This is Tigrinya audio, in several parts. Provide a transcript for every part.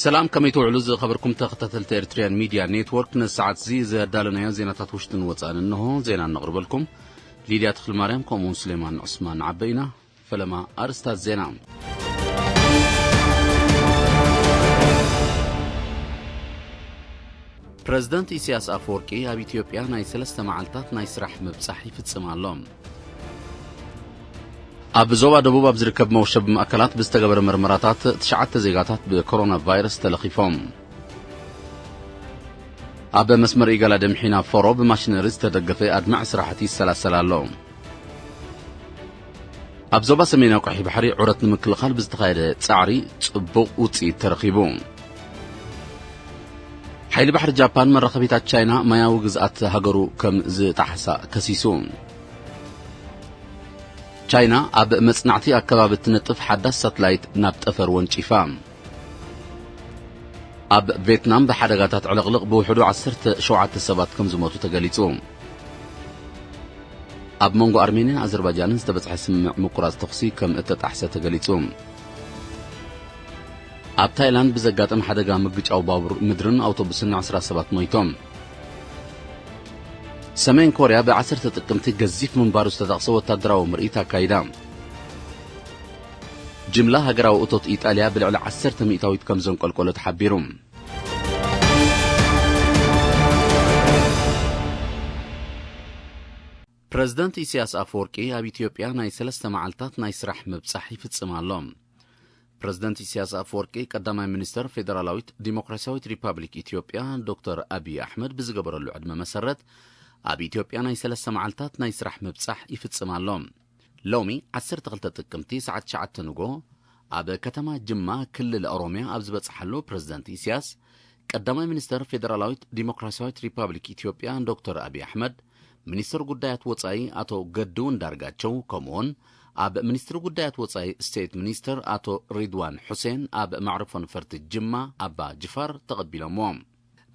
ሰላም፣ ከመይ ትውዕሉ ዝኸበርኩም ተኸታተልቲ ኤርትርያን ሚድያ ኔትወርክ? ነዚ ሰዓት እዚ ዘዳለናዮ ዜናታት ውሽጥን ወጻእን እንሆ። ዜና እነቕርበልኩም ሊድያ ተኽለማርያም ከምኡውን ስሌማን ዑስማን ዓበ ኢና። ፈለማ ኣርእስታት ዜና። ፕረዚደንት ኢሳያስ ኣፈወርቂ ኣብ ኢትዮጵያ ናይ ሰለስተ መዓልታት ናይ ስራሕ ምብጻሕ ይፍጽም ኣሎ። ኣብ ዞባ ደቡብ ኣብ ዝርከብ መወሸቢ ማእከላት ብዝተገበረ መርመራታት ትሽዓተ ዜጋታት ብኮሮና ቫይረስ ተለኺፎም። ኣብ መስመር ኢጋላ ደምሒና ፎሮ ብማሽነሪ ዝተደገፈ ኣድማዒ ስራሕቲ ይሰላሰል ኣሎ። ኣብ ዞባ ሰሜናዊ ቀይሕ ባሕሪ ዑረት ንምክልኻል ብዝተኻየደ ጻዕሪ ጽቡቕ ውጽኢት ተረኺቡ። ሓይሊ ባሕሪ ጃፓን መራኸቢታት ቻይና ማያዊ ግዝኣት ሃገሩ ከም ዝጠሓሳ ከሲሱ። ቻይና ኣብ መጽናዕቲ ኣከባቢ እትነጥፍ ሓዳስ ሳትላይት ናብ ጠፈር ወንጪፋ። ኣብ ቬትናም ብሓደጋታት ዕልቕልቕ ብውሕዱ ዓሰርተ ሸውዓተ ሰባት ከም ዝሞቱ ተገሊጹ። ኣብ መንጎ ኣርሜንያን ኣዘርባጃንን ዝተበጽሐ ስምምዕ ምቁራጽ ተኹሲ ከም እተጣሕሰ ተገሊጹ። ኣብ ታይላንድ ብዘጋጠመ ሓደጋ ምግጫው ባቡር ምድርን ኣውቶቡስን ዓሰርተ ሰባት ሞይቶም። ሰሜን ኮርያ ብዓሰርተ ጥቅምቲ ገዚፍ ምንባሩ ዝተጠቕሰ ወታደራዊ ምርኢት ኣካይዳ። ጅምላ ሃገራዊ እቶት ኢጣልያ ብልዕሊ ዓሰርተ ሚእታዊት ከም ዘንቆልቆለ ተሓቢሩ። ፕረዚደንት ኢሳያስ ኣፈወርቂ ኣብ ኢትዮጵያ ናይ ሰለስተ መዓልታት ናይ ስራሕ ምብጻሕ ይፍጽም ኣሎ። ፕረዚደንት ኢሳያስ ኣፈወርቂ ቀዳማይ ሚኒስተር ፌደራላዊት ዲሞክራሲያዊት ሪፓብሊክ ኢትዮጵያ ዶክተር ኣቢይ ኣሕመድ ብዝገበረሉ ዕድመ መሰረት ኣብ ኢትዮጵያ ናይ ሰለስተ መዓልታት ናይ ስራሕ ምብጻሕ ይፍጽም ኣሎ። ሎሚ ዓሰርተ ክልተ ጥቅምቲ ሰዓት ትሽዓተ ንጎ ኣብ ከተማ ጅማ ክልል ኦሮሚያ ኣብ ዝበጽሓሉ ፕረዚደንት ኢሳያስ ቀዳማይ ሚኒስተር ፌደራላዊት ዲሞክራሲያዊት ሪፓብሊክ ኢትዮጵያ ዶክተር ኣቢይ ኣሕመድ፣ ሚኒስተር ጉዳያት ወጻኢ ኣቶ ገዱ እንዳርጋቸው፣ ከምኡውን ኣብ ሚኒስትሪ ጉዳያት ወጻኢ ስቴት ሚኒስተር ኣቶ ሪድዋን ሑሴን ኣብ መዕረፎ ነፈርቲ ጅማ ኣባ ጅፋር ተቐቢሎምዎ።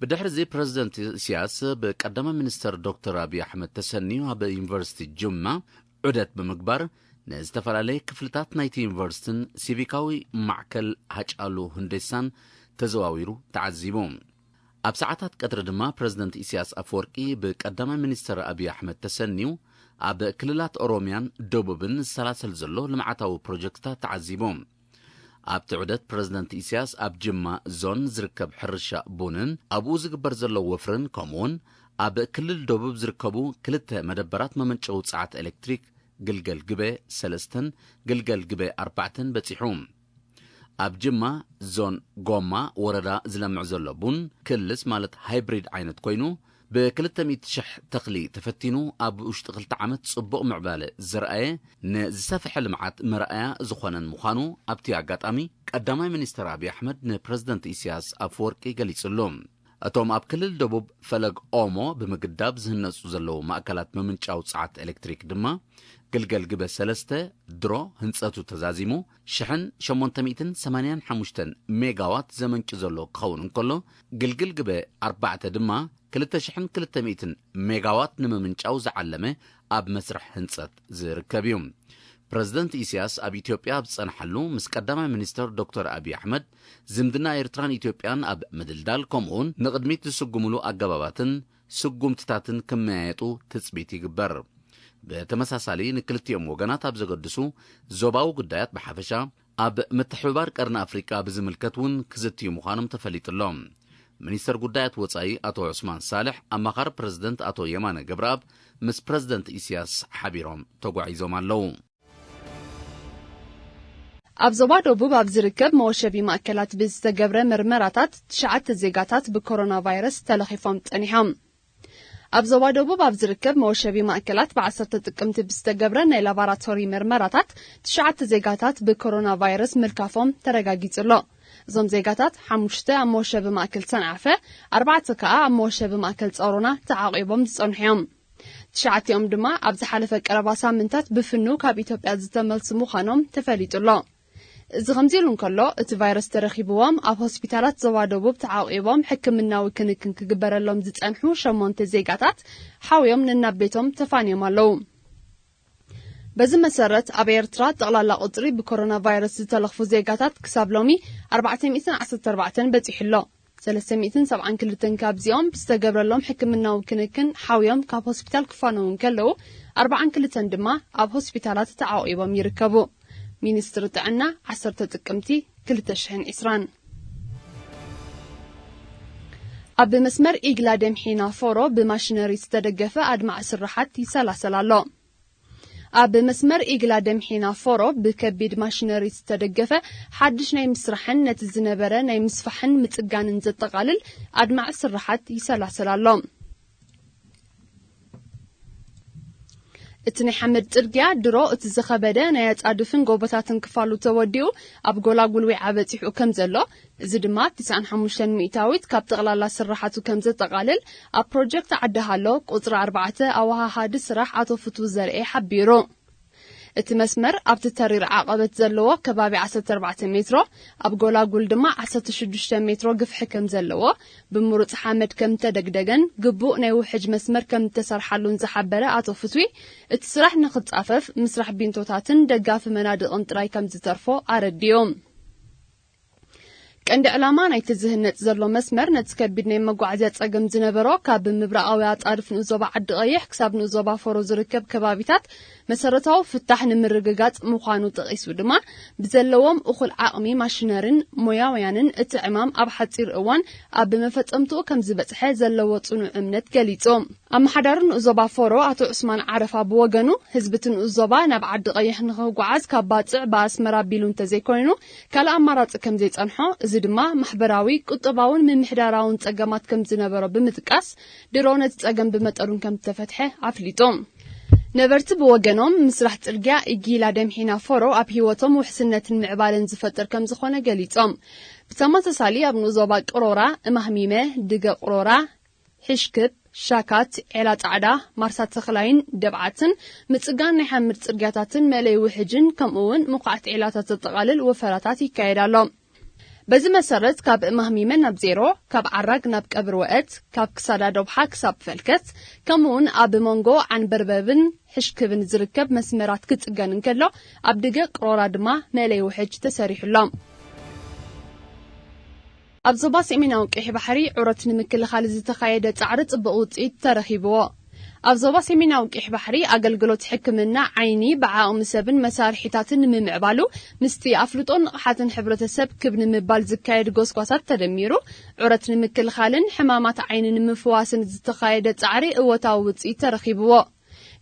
ብድሕሪ እዚ ፕረዚደንት ኢሳያስ ብቀዳማይ ሚኒስተር ዶክተር ኣቢይ ኣሕመድ ተሰንዩ ኣብ ዩኒቨርሲቲ ጅማ ዑደት ብምግባር ንዝተፈላለየ ክፍልታት ናይቲ ዩኒቨርሲቲን ሲቪካዊ ማዕከል ሃጫሉ ሁንዴሳን ተዘዋዊሩ ተዓዚቡ። ኣብ ሰዓታት ቀትሪ ድማ ፕረዚደንት ኢሳያስ ኣፈወርቂ ብቀዳማይ ሚኒስተር ኣቢይ ኣሕመድ ተሰንዩ ኣብ ክልላት ኦሮሚያን ደቡብን ዝሰላሰል ዘሎ ልምዓታዊ ፕሮጀክትታት ተዓዚቡ። ኣብቲ ዑደት ፕረዚደንት ኢሳያስ ኣብ ጅማ ዞን ዝርከብ ሕርሻ ቡንን ኣብኡ ዝግበር ዘሎ ወፍርን ከምኡውን ኣብ ክልል ደቡብ ዝርከቡ ክልተ መደበራት መመንጨዊ ጸዓት ኤሌክትሪክ ግልገል ግበ ሰለስተን ግልገል ግበ ኣርባዕተን በጺሑ። ኣብ ጅማ ዞን ጎማ ወረዳ ዝለምዕ ዘሎ ቡን ክልስ ማለት ሃይብሪድ ዓይነት ኮይኑ ብክልተ ሚእቲ ሺሕ ተኽሊ ተፈቲኑ ኣብ ውሽጢ ክልተ ዓመት ጽቡቕ ምዕባለ ዘርኣየ ንዝሰፍሐ ልምዓት መርኣያ ዝኾነን ምዃኑ ኣብቲ ኣጋጣሚ ቀዳማይ ሚኒስተር ኣብይ ኣሕመድ ንፕረዚደንት ኢሳያስ ኣፈወርቂ ገሊጹሉ። እቶም ኣብ ክልል ደቡብ ፈለግ ኦሞ ብምግዳብ ዝህነጹ ዘለዉ ማእከላት ምምንጫው ጸዓት ኤሌክትሪክ ድማ ግልገል ግበ ሰለስተ ድሮ ህንጸቱ ተዛዚሙ ሽሕን ሸሞንተ ሚእትን ሰማንያን ሓሙሽተን ሜጋዋት ዘመንጩ ዘሎ ክኸውን እንከሎ፣ ግልግል ግበ ኣርባዕተ ድማ ክልተ ሽሕን ክልተ ሚእትን ሜጋዋት ንምምንጫው ዝዓለመ ኣብ መስርሕ ህንጸት ዝርከብ እዩ። ፕረዚደንት ኢሳያስ ኣብ ኢትዮጵያ ኣብ ዝጸንሓሉ ምስ ቀዳማይ ሚኒስተር ዶክተር ኣብይ ኣሕመድ ዝምድና ኤርትራን ኢትዮጵያን ኣብ ምድልዳል ከምኡውን ንቕድሚት ዝስጉምሉ ኣገባባትን ስጉምትታትን ክመያየጡ ትጽቢት ይግበር። ብተመሳሳሊ ንክልቲኦም ወገናት ኣብ ዘገድሱ ዞባዊ ጉዳያት ብሓፈሻ ኣብ ምትሕብባር ቀርኒ ኣፍሪቃ ብዝምልከት እውን ክዝትዩ ምዃኖም ተፈሊጡ ኣሎ። ሚኒስተር ጉዳያት ወጻኢ ኣቶ ዑስማን ሳልሕ፣ ኣማኻሪ ፕረዚደንት ኣቶ የማነ ገብረኣብ ምስ ፕረዚደንት ኢሳያስ ሓቢሮም ተጓዒዞም ኣለዉ። ኣብ ዞባ ደቡብ ኣብ ዝርከብ መወሸቢ ማእከላት ብዝተገብረ ምርመራታት ትሽዓተ ዜጋታት ብኮሮና ቫይረስ ተለኺፎም ጸኒሖም። ኣብ ዞባ ደቡብ ኣብ ዝርከብ መወሸቢ ማእከላት ብዓሰርተ ጥቅምቲ ብዝተገብረ ናይ ላቦራቶሪ ምርመራታት ትሽዓተ ዜጋታት ብኮሮና ቫይረስ ምልካፎም ተረጋጊጹ ኣሎ። እዞም ዜጋታት ሓሙሽተ ኣብ መወሸቢ ማእከል ሰንዓፈ፣ ኣርባዕተ ከኣ ኣብ መወሸቢ ማእከል ጸሮና ተዓቂቦም ዝጸንሑ እዮም። ትሽዓቲኦም ድማ ኣብ ዝሓለፈ ቀረባ ሳምንታት ብፍኑ ካብ ኢትዮጵያ ዝተመልሱ ምዃኖም ተፈሊጡ ኣሎ። እዚ ከምዚ ኢሉ እንከሎ፣ እቲ ቫይረስ ተረኺብዎም ኣብ ሆስፒታላት ዞባ ደቡብ ተዓቂቦም ሕክምናዊ ክንክን ክግበረሎም ዝጸንሑ ሸሞንተ ዜጋታት ሓውዮም ነናብ ቤቶም ተፋንዮም ኣለዉ። በዚ መሰረት ኣብ ኤርትራ ጠቕላላ ቁጽሪ ብኮሮና ቫይረስ ዝተለኽፉ ዜጋታት ክሳብ ሎሚ ኣርባዕተ ሚእትን ዓሰርተ ኣርባዕተን በጺሑ ኣሎ። ሰለስተ ሚእትን ሰብዓን ክልተን ካብዚኦም ብዝተገብረሎም ሕክምናዊ ክንክን ሓውዮም ካብ ሆስፒታል ክፋነዉ እንከለዉ፣ ኣርባዓን ክልተን ድማ ኣብ ሆስፒታላት ተዓቑቦም ይርከቡ። ሚኒስትሪ ጥዕና፣ ዓሰርተ ጥቅምቲ ክልተ ሽሕን ዕስራን። ኣብ መስመር ኢግላ ደምሒና ፎሮ ብማሽነሪ ዝተደገፈ ኣድማዒ ስራሓት ይሰላሰል ኣሎ። ኣብ መስመር ኢግላ ደምሒና ፎሮ ብከቢድ ማሽነሪ ዝተደገፈ ሓድሽ ናይ ምስራሕን ነቲ ዝነበረ ናይ ምስፋሕን ምጽጋንን ዘጠቓልል ኣድማዒ ስራሓት ይሰላሰል ኣሎ። እቲ ናይ ሓመድ ጽርግያ ድሮ እቲ ዝኸበደ ናይ ኣጻድፍን ጎቦታትን ክፋሉ ተወዲኡ ኣብ ጎላጉል ዊዓ በጺሑ ከም ዘሎ፣ እዚ ድማ ትስዓን ሓሙሽተን ሚእታዊት ካብ ጠቕላላ ስራሓቱ ከም ዘጠቓልል ኣብ ፕሮጀክት ዓዲ ሃሎ ቁጽሪ ኣርባዕተ ኣወሃሃዲ ስራሕ ኣቶ ፍቱ ዘርኤ ሓቢሩ። እቲ መስመር ኣብቲ ተሪር ዓቐበት ዘለዎ ከባቢ ዓሰርተ ኣርባዕተ ሜትሮ፣ ኣብ ጎላጉል ድማ ዓሰርተ ሽዱሽተ ሜትሮ ግፍሒ ከም ዘለዎ፣ ብምሩጽ ሓመድ ከም ተደግደገን ግቡእ ናይ ውሕጅ መስመር ከም እተሰርሓሉን ዝሓበረ ኣቶ ፍትዊ፣ እቲ ስራሕ ንኽጻፈፍ ምስራሕ ቢንቶታትን ደጋፊ መናድቕን ጥራይ ከም ዝተርፎ ኣረዲኡ። ቀንዲ ዕላማ ናይቲ ዝህነጽ ዘሎ መስመር ነቲ ከቢድ ናይ መጓዓዝያ ጸገም ዝነበሮ ካብ ምብራቓዊ ኣጻድፍ ንኡስ ዞባ ዓዲ ቀይሕ ክሳብ ንኡስ ዞባ ፎሮ ዝርከብ ከባቢታት መሰረታዊ ፍታሕ ንምርግጋጽ ምዃኑ ጠቒሱ ድማ፣ ብዘለዎም እኹል ዓቕሚ ማሽነርን ሞያውያንን እቲ ዕማም ኣብ ሓጺር እዋን ኣብ መፈጸምትኡ ከም ዝበጽሐ ዘለዎ ጽኑዕ እምነት ገሊጹ። ኣመሓዳሪ ንኡስ ዞባ ፎሮ ኣቶ ዑስማን ዓረፋ ብወገኑ፣ ህዝቢ እቲ ንኡስ ዞባ ናብ ዓዲ ቀይሕ ንኽጓዓዝ ካብ ባጽዕ ብኣስመራ ኣቢሉ እንተዘይኮይኑ ካልእ ኣማራጺ ከም ዘይጸንሖ፣ እዚ ድማ ማሕበራዊ፣ ቁጠባውን ምምሕዳራውን ጸገማት ከም ዝነበሮ ብምጥቃስ፣ ድሮ ነቲ ጸገም ብመጠኑ ከም እተፈትሐ ኣፍሊጡ። ነበርቲ ብወገኖም፣ ምስራሕ ጽርግያ ኢጊላ ደምሒና ፎሮ ኣብ ህይወቶም ውሕስነትን ምዕባለን ዝፈጥር ከም ዝኾነ ገሊጾም። ብተመሳሳሊ፣ ኣብ ንኡስ ዞባ ቅሮራ፣ እማህሚመ፣ ድገ ቅሮራ፣ ሕሽክብ፣ ሻካት፣ ዔላ ጻዕዳ፣ ማርሳ ተኽላይን ደብዓትን ምጽጋን ናይ ሓምድ ጽርግያታትን መእለይ ውሕጅን ከምኡ እውን ምኹዓት ዔላታት ዘጠቓልል ወፈራታት ይካየድ ኣሎ። በዚ መሰረት ካብ ማህሚመ ናብ ዜሮ፣ ካብ ዓራግ ናብ ቀብር ወአት፣ ካብ ክሳዳ ዶብሓ ክሳብ ፈልከት፣ ከምኡ እውን ኣብ መንጎ ዓንበርበብን ሕሽክብን ዝርከብ መስመራት ክጽገን እንከሎ፣ ኣብ ድገ ቅሮራ ድማ መእለይ ውሕጅ ተሰሪሑ ኣሎ። ኣብ ዞባ ሰሜናዊ ቀይሕ ባሕሪ ዑረት ንምክልኻል ዝተኻየደ ጻዕሪ ጽቡቕ ውጽኢት ተረኺብዎ። ኣብ ዞባ ሰሜናዊ ቀይሕ ባሕሪ ኣገልግሎት ሕክምና ዓይኒ ብዓቕሚ ሰብን መሳርሒታትን ንምምዕባሉ ምስቲ ኣፍልጦን ንቕሓትን ሕብረተሰብ ክብ ንምባል ዝካየድ ጎስጓሳት ተደሚሩ፣ ዑረት ንምክልኻልን ሕማማት ዓይኒ ንምፍዋስን ዝተኻየደ ጻዕሪ እወታዊ ውጽኢት ተረኺብዎ።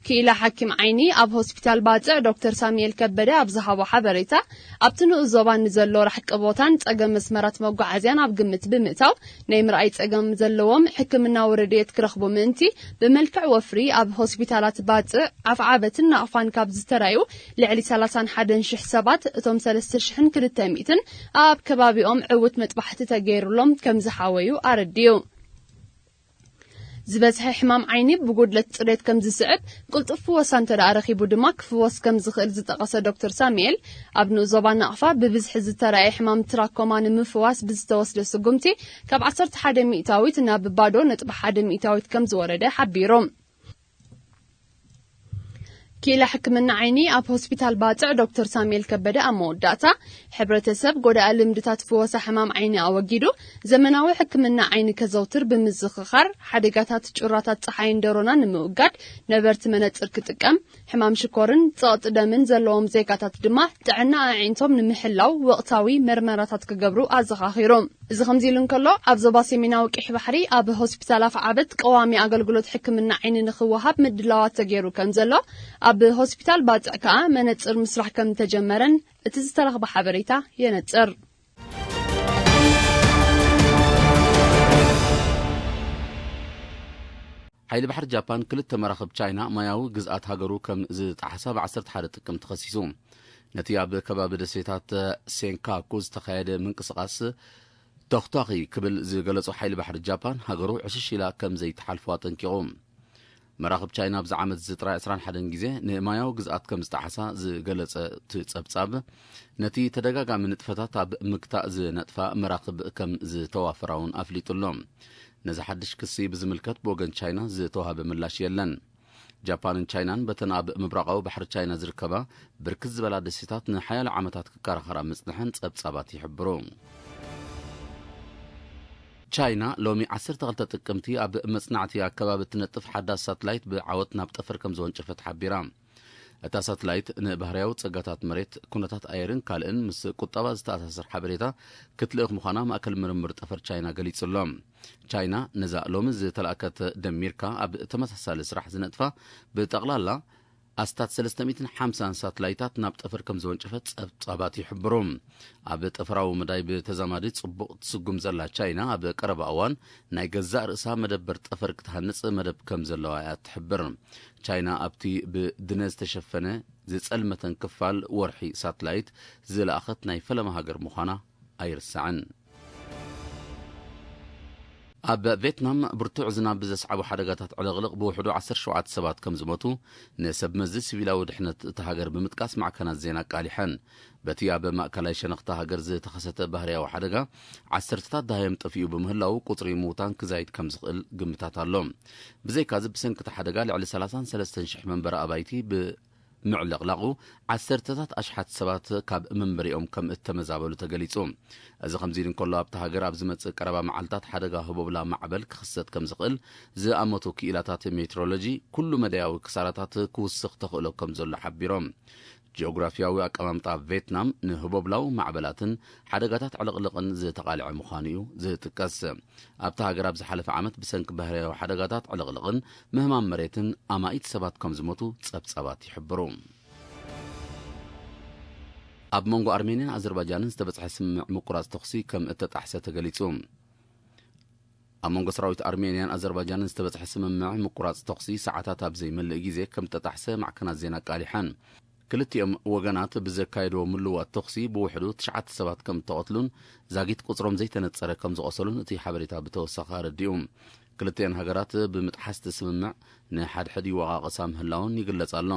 ክኢላ ሓኪም ዓይኒ ኣብ ሆስፒታል ባጽዕ ዶክተር ሳሙኤል ከበደ ኣብ ዝሃቦ ሓበሬታ፣ ኣብቲ ንኡስ ዞባ ንዘሎ ራሕቂ ቦታን ጸገም መስመራት መጓዓዝያን ኣብ ግምት ብምእታው፣ ናይ ምርኣይ ጸገም ዘለዎም ሕክምናዊ ረድኤት ክረኽቡ ምእንቲ፣ ብመልክዕ ወፍሪ ኣብ ሆስፒታላት ባጽዕ፣ ዓፍዓበትን ናቕፋን ካብ ዝተራዩ ልዕሊ ሰላሳን ሓደን ሽሕ ሰባት፣ እቶም ሰለስተ ሽሕን ክልተ ሚእትን ኣብ ከባቢኦም ዕዉት መጥባሕቲ ተገይሩሎም ከም ዝሓወዩ ኣረዲኡ። ዝበዝሐ ሕማም ዓይኒ ብጉድለት ጽሬት ከም ዝስዕብ፣ ቅልጡፍ ፍወሳ እንተ ደኣ ረኺቡ ድማ ክፍወስ ከም ዝኽእል ዝጠቐሰ ዶክተር ሳሙኤል፣ ኣብ ንኡስ ዞባ ናቕፋ ብብዝሒ ዝተራእየ ሕማም ትራኮማ ንምፍዋስ ብዝተወስደ ስጉምቲ፣ ካብ ዓሰርተ ሓደ ሚእታዊት ናብ ባዶ ነጥቢ ሓደ ሚእታዊት ከም ዝወረደ ሓቢሩ። ክኢላ ሕክምና ዓይኒ ኣብ ሆስፒታል ባጽዕ ዶክተር ሳሙኤል ከበደ ኣብ መወዳእታ፣ ሕብረተሰብ ጎዳኢ ልምድታት ፍወሳ ሕማም ዓይኒ ኣወጊዱ፣ ዘመናዊ ሕክምና ዓይኒ ከዘውትር ብምዝኽኻር፣ ሓደጋታት ጩራታት ጸሓይን ደሮናን ንምውጋድ ነበርቲ መነጽር ክጥቀም፣ ሕማም ሽኮርን ጸቕጢ ደምን ዘለዎም ዜጋታት ድማ ጥዕና ኣዒንቶም ንምሕላው ወቕታዊ መርመራታት ክገብሩ ኣዘኻኺሩ። እዚ ከምዚ ኢሉ እንከሎ፣ ኣብ ዞባ ሰሜናዊ ቀይሕ ባሕሪ ኣብ ሆስፒታል ኣፍዓበት ቀዋሚ ኣገልግሎት ሕክምና ዓይኒ ንኽወሃብ ምድላዋት ተገይሩ ከም ዘሎ፣ ኣብ ሆስፒታል ባጽዕ ከኣ መነጽር ምስራሕ ከም ዝተጀመረን እቲ ዝተረኽበ ሓበሬታ የነጽር። ሓይሊ ባሕሪ ጃፓን ክልተ መራኽብ ቻይና ማያዊ ግዝኣት ሃገሩ ከም ዝጠሓሳ ብ ዓሰርተ ሓደ ጥቅምቲ ከሲሱ። ነቲ ኣብ ከባቢ ደሴታት ሴንካኩ ዝተኻየደ ምንቅስቓስ ተኹታኺ ክብል ዝገለጾ ሓይሊ ባሕሪ ጃፓን፣ ሃገሩ ዕሽሽ ኢላ ከም ዘይትሓልፎ ኣጠንቂቑ። መራኽብ ቻይና ኣብዚ ዓመት እዚ ጥራይ ዕስራን ሓደን ግዜ ንማያዊ ግዝኣት ከም ዝጠሓሳ ዝገለጸ እቲ ጸብጻብ፣ ነቲ ተደጋጋሚ ንጥፈታት ኣብ ምግታእ ዝነጥፋ መራኽብ ከም ዝተዋፈራ እውን ኣፍሊጡ ኣሎ። ነዚ ሓድሽ ክሲ ብዝምልከት ብወገን ቻይና ዝተዋህበ ምላሽ የለን። ጃፓንን ቻይናን በተን ኣብ ምብራቓዊ ባሕሪ ቻይና ዝርከባ ብርክት ዝበላ ደሴታት ንሓያሎ ዓመታት ክከራኸራ ምጽንሐን ጸብጻባት ይሕብሩ። ቻይና ሎሚ ዓሰርተ ክልተ ጥቅምቲ ኣብ መጽናዕቲ ኣከባቢ እትነጥፍ ሓዳስ ሳትላይት ብዓወት ናብ ጠፈር ከም ዝወንጨፈት ሓቢራ። እታ ሳትላይት ንባህርያዊ ጸጋታት መሬት፣ ኩነታት ኣየርን ካልእን ምስ ቁጠባ ዝተኣሳሰር ሓበሬታ ክትልእኽ ምዃና ማእከል ምርምር ጠፈር ቻይና ገሊጹ ኣሎ። ቻይና ነዛ ሎሚ ዝተላእከት ደሚርካ ኣብ ተመሳሳሊ ስራሕ ዝነጥፋ ብጠቕላላ ኣስታት ሰለስተ ሚእትን ሓምሳን ሳትላይታት ናብ ጠፈር ከም ዘወንጨፈት ጸብጻባት ይሕብሩ። ኣብ ጠፈራዊ መዳይ ብተዛማዲ ጽቡቕ ትስጉም ዘላ ቻይና ኣብ ቀረባ እዋን ናይ ገዛእ ርእሳ መደበር ጠፈር ክትሃንጽ መደብ ከም ዘለዋ እያ ትሕብር። ቻይና ኣብቲ ብድነ ዝተሸፈነ ዝጸልመተን ክፋል ወርሒ ሳትላይት ዝለኣኸት ናይ ፈለማ ሃገር ምዃና ኣይርሳዕን። ኣብ ቬትናም ብርቱዕ ዝናብ ብዘስዓቦ ሓደጋታት ዕልቕልቕ ብውሕዱ ዓሰርተ ሸውዓተ ሰባት ከም ዝሞቱ ንሰብ መዚ ሲቪላዊ ድሕነት እታ ሃገር ብምጥቃስ ማዕከናት ዜና ኣቃሊሐን። በቲ ኣብ ማእከላይ ሸነኽታ ሃገር ዝተኸሰተ ባህርያዊ ሓደጋ ዓሰርተታት ደሃዮም ጠፊኡ ብምህላው ቁጽሪ ምውታን ክዛይድ ከም ዝኽእል ግምታት ኣሎ። ብዘይካዚ ብሰንኪ እቲ ሓደጋ ልዕሊ ሰላሳን ሰለስተን ሽሕ መንበሪ ኣባይቲ ብ ምዕልቕላቑ ዓሰርተታት ኣሽሓት ሰባት ካብ መንበሪኦም ከም እተመዛበሉ ተገሊጹ። እዚ ከምዚ ኢሉ እንከሎ ኣብታ ሃገር ኣብ ዝመጽእ ቀረባ መዓልታት ሓደጋ ህቦብላ ማዕበል ክኽሰት ከም ዝኽእል ዝኣመቱ ክኢላታት ሜትሮሎጂ ኩሉ መዳያዊ ክሳራታት ክውስኽ ተኽእሎ ከም ዘሎ ሓቢሮም። ጂኦግራፊያዊ ኣቀማምጣ ቬትናም ንህቦብላዊ ማዕበላትን ሓደጋታት ዕልቕልቕን ዝተቓልዐ ምዃኑ እዩ ዝጥቀስ። ኣብታ ሃገር ኣብ ዝሓለፈ ዓመት ብሰንኪ ባህርያዊ ሓደጋታት ዕልቕልቕን ምህማም መሬትን ኣማኢት ሰባት ከም ዝሞቱ ጸብጻባት ይሕብሩ። ኣብ መንጎ ኣርሜንያን ኣዘርባጃንን ዝተበጽሐ ስምምዕ ምቁራጽ ተኹሲ ከም እተጣሕሰ ተገሊጹ። ኣብ መንጎ ሰራዊት ኣርሜንያን ኣዘርባጃንን ዝተበጽሐ ስምምዕ ምቁራጽ ተኹሲ ሰዓታት ኣብ ዘይመልእ ግዜ ከም እተጣሕሰ ማዕከናት ዜና ኣቃሊሐን። ክልቲኦም ወገናት ብዘካየድዎ ምልዋጥ ተኹሲ ብውሕዱ ትሽዓተ ሰባት ከም እተቐትሉን ዛጊት ቁጽሮም ዘይተነጸረ ከም ዝቖሰሉን እቲ ሓበሬታ ብተወሳኺ ኣረዲኡ። ክልቲኣን ሃገራት ብምጥሓስ እቲ ስምምዕ ንሓድሕድ ይወቓቐሳ ምህላወን ይግለጽ ኣሎ።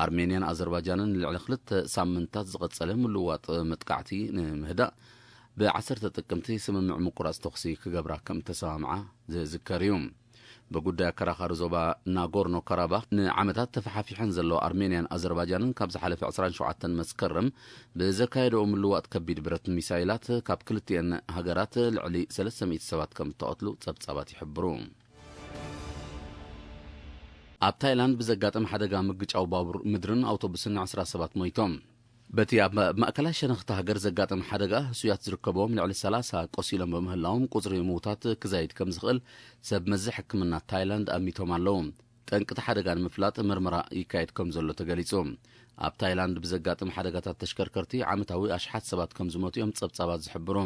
ኣርሜንያን ኣዘርባጃንን ንልዕሊ ክልተ ሳምንታት ዝቐጸለ ምልዋጥ መጥቃዕቲ ንምህዳእ ብዓሰርተ ጥቅምቲ ስምምዕ ምቁራጽ ተኹሲ ክገብራ ከም እተሰማምዓ ዝዝከር እዩ። ብጉዳይ ኣከራኻሪ ዞባ ናጎርኖ ካራባኽ ንዓመታት ተፈሓፊሐን ዘለዋ ኣርሜንያን ኣዘርባጃንን ካብ ዝሓለፈ ዕስራን ሸውዓተን መስከረም ብዘካየደኦ ምልዋጥ ከቢድ ብረት ሚሳይላት ካብ ክልቲአን ሃገራት ልዕሊ ሰለስተ ሚእቲ ሰባት ከም እተቐትሉ ጸብጻባት ይሕብሩ። ኣብ ታይላንድ ብዘጋጠመ ሓደጋ ምግጫው ባቡር ምድርን ኣውቶቡስን ዓሰርተ ሰባት ሞይቶም። በቲ ኣብ ማእከላይ ሸነኽቲ ሃገር ዘጋጠመ ሓደጋ ህሱያት ዝርከብዎም ልዕሊ ሰላሳ ቆሲሎም ብምህላዎም ቁጽሪ ምዉታት ክዛይድ ከም ዝኽእል ሰብ መዚ ሕክምና ታይላንድ ኣሚቶም ኣለዉ። ጠንቅቲ ሓደጋ ንምፍላጥ መርመራ ይካየድ ከም ዘሎ ተገሊጹ። ኣብ ታይላንድ ብዘጋጥም ሓደጋታት ተሽከርከርቲ ዓመታዊ ኣሽሓት ሰባት ከም ዝሞቱ እዮም ጸብጻባት ዝሕብሩ።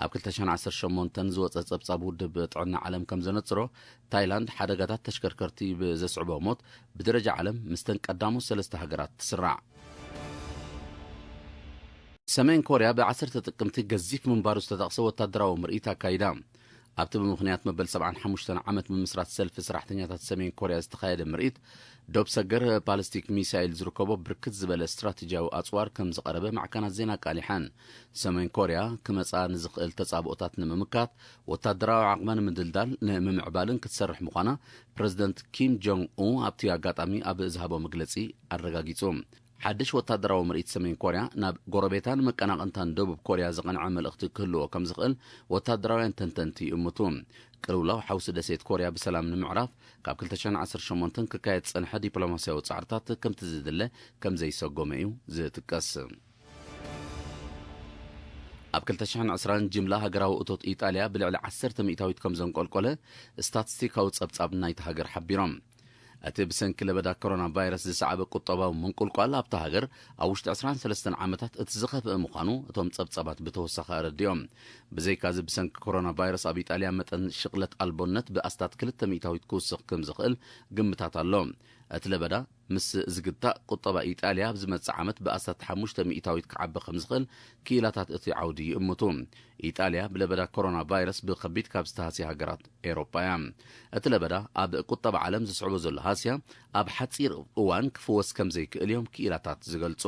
ኣብ ክልተ ሽሕን ዓሰርተ ሸሞንተን ዝወጸ ጸብጻብ ውድብ ጥዕና ዓለም ከም ዘነጽሮ፣ ታይላንድ ሓደጋታት ተሽከርከርቲ ብዘስዕቦ ሞት ብደረጃ ዓለም ምስተን ቀዳሞት ሰለስተ ሃገራት ትስራዕ። ሰሜን ኮርያ ብዓሰርተ ጥቅምቲ ገዚፍ ምንባሩ ዝተጠቕሰ ወታደራዊ ምርኢት ኣካይዳ። ኣብቲ ብምኽንያት መበል ሰብዓን ሓሙሽተን ዓመት ምምስራት ሰልፊ ሰራሕተኛታት ሰሜን ኮርያ ዝተኻየደ ምርኢት፣ ዶብ ሰገር ባሊስቲክ ሚሳይል ዝርከቦ ብርክት ዝበለ ስትራቴጂያዊ ኣጽዋር ከም ዝቐረበ ማዕከናት ዜና ኣቃሊሐን። ሰሜን ኮርያ ክመጻ ንዝኽእል ተጻብኦታት ንምምካት ወታደራዊ ዓቕማ ንምድልዳል ንምምዕባልን ክትሰርሕ ምዃና ፕረዚደንት ኪም ጆንግ ኡ ኣብቲ ኣጋጣሚ ኣብ ዝሃቦ መግለጺ ኣረጋጊጹ። ሓድሽ ወታደራዊ ምርኢት ሰሜን ኮርያ ናብ ጎረቤታን መቀናቕንታን ደቡብ ኮርያ ዝቐንዐ መልእኽቲ ክህልዎ ከም ዝኽእል ወታደራውያን ተንተንቲ ይእምቱ። ቅልውላው ሓውሲ ደሴት ኮርያ ብሰላም ንምዕራፍ ካብ ክልተ ሽሕን ዓሰርተ ሸሞንተን ክካየድ ዝጸንሐ ዲፕሎማስያዊ ጻዕርታት ከምቲ ዝድለ ከም ዘይሰጎመ እዩ ዝጥቀስ። ኣብ ክልተ ሽሕን ዕስራን ጅምላ ሃገራዊ እቶት ኢጣልያ ብልዕሊ ዓሰርተ ሚእታዊት ከም ዘንቆልቆለ ስታትስቲካዊ ጸብጻብ ናይቲ ሃገር ሓቢሮም። እቲ ብሰንኪ ለበዳ ኮሮና ቫይረስ ዝሰዓበ ቁጠባዊ ምንቁልቋል ኣብታ ሃገር ኣብ ውሽጢ ዕስራን ሰለስተን ዓመታት እቲ ዝኸፍአ ምዃኑ እቶም ጸብጻባት ብተወሳኺ ኣረዲኦም። ብዘይካዚ ብሰንኪ ኮሮና ቫይረስ ኣብ ኢጣልያ መጠን ሽቕለት ኣልቦነት ብኣስታት ክልተ ሚእታዊት ክውስኽ ከም ዝኽእል ግምታት ኣሎ። እቲ ለበዳ ምስ ዝግታእ ቁጠባ ኢጣልያ ኣብ ዝመጽእ ዓመት ብኣስታት ሓሙሽተ ሚእታዊት ክዓቢ ከም ዝኽእል ክኢላታት እቲ ዓውዲ ይእምቱ። ኢጣልያ ብለበዳ ኮሮና ቫይረስ ብኸቢድ ካብ ዝተሃስያ ሃገራት ኤውሮጳ እያ። እቲ ለበዳ ኣብ ቁጠባ ዓለም ዝስዕቦ ዘሎ ሃስያ ኣብ ሓጺር እዋን ክፍወስ ከም ዘይክእል እዮም ክኢላታት ዝገልጹ።